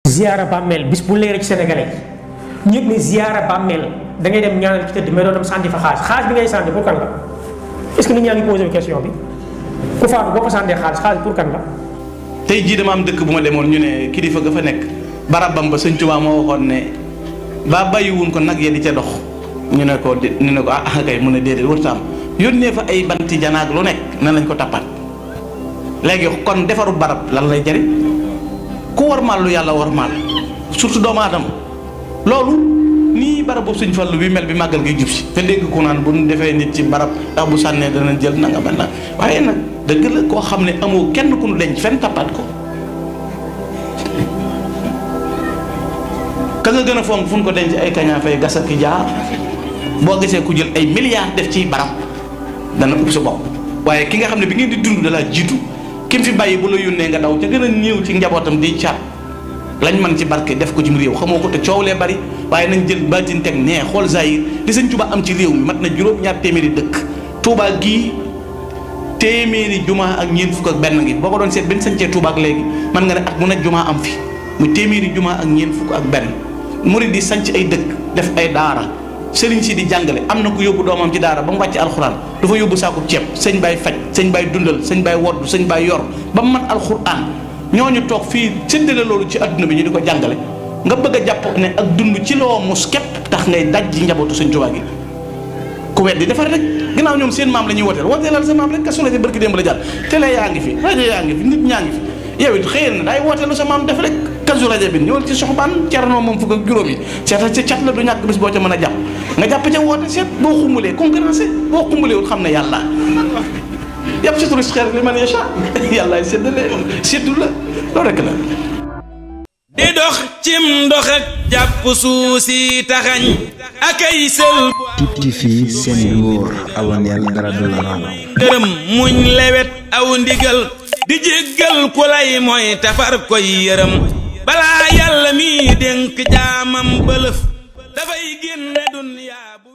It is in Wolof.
ziara bàmmeel bis bu leer ci sénégalais ñëpp ne ziara bàmmeel da ngay dem ñaanal ci tëdd mais doo dem sànni fa xaalis bi ngay sànni pour kan la est ce que nit ñaa ngi posé question bi ku faatu boo ko sànnee xaalis pour kan la. tey jii dama am dëkk bu ma demoon ñu ne kilifa ga fa nekk barabam ba sëñ Tuubaa moo waxoon ne ba bàyyiwuñ ko nag ya di ca dox ñu ne ko kay mu ne déedéet warut am yónnee fa ay banti janaag lu nekk ne nañ ko tappaat léegi kon defaru barab lan lay jëriñ ku warmaal lu yàlla warmaal surtout doomu aadama loolu nii barab boobu sëñ Fallu bi mel bi màggal gi jub si te dégg ko naan bu ñu defee nit ci barab ndax bu sànnee dana jël nanga ba nag waaye nag dëgg la koo xam ne amoo kenn ku nu denc fenn tappaat ko ka nga gën a fonk fu ñu ko denc ay kañaa fay gas ak jaar boo gisee ku jël ay milliards def ci barab dana ub sa bopp waaye ki nga xam ne bi ngeen di dund dalaa jiitu kim fi bàyyi bu la yónnee nga daw ca gën a néew ci njabootam di caat lañ mën ci barke def ko ci réew xamoo ko te coow lee bari waaye nañ jël baatin teg nee xool zahir li sëñ Tuubaa am ci réew mi mat na juróom-ñaar téeméeri dëkk Tuubaa gii téeméeri jumaa ak ñeent fukk ak benn ngi boo ko doon seet benn sañcee Tuubaa ak léegi man nga ne at mu nekk jumaa am fi mu téeméeri jumaa ak ñeent fukk ak benn murid di sanc ay dëkk def ay daara sëriñ si di jàngale am na ku yóbbu doomam ci daara ba mu wàcc alxuraan dafa yóbbu saakub ceeb sëñ baay faj sëñ baay dundal sëñ baay woddu sëñ baay yor ba mu man alxuraan ñooñu toog fii séddale loolu ci adduna bi ñu di ko jàngale nga bëgg a jàpp ne ak dund ci loo mus képp tax ngay daj ji njabootu sëñ Tuubaa gi ku weddi defar rek ginnaaw ñoom seen maam la ñuy wooteelal sa maam rek kasu la ci barki démb la jàll télé yaa ngi fi rajo yaa ngi fi nit ñaa ngi fi yow it xëy na daay wooteelu sa maam def rek kasu rajo bi ñëwal ci soxbaan Cerno moom fukk ak juróom yi seetal ca cat la du ñàkk bis boo ca mën a jàpp nga jàpp ca woote seet boo xumbalee concurrencé boo xumbalee wut xam ne yàlla yàpp si touriste xeer li man yàlla yàllaay séddale séddu la loolu rek la di dox cim ndox ak jàpp suusi taxañ akay sël TTV seen wóor aboneel dara du la raw gërëm muñ lewet aw ndigal di jéggal ku lay mooy tafar koy yërëm balaa yàlla mi dénk jaamam bëlëf dafay génn dunya bu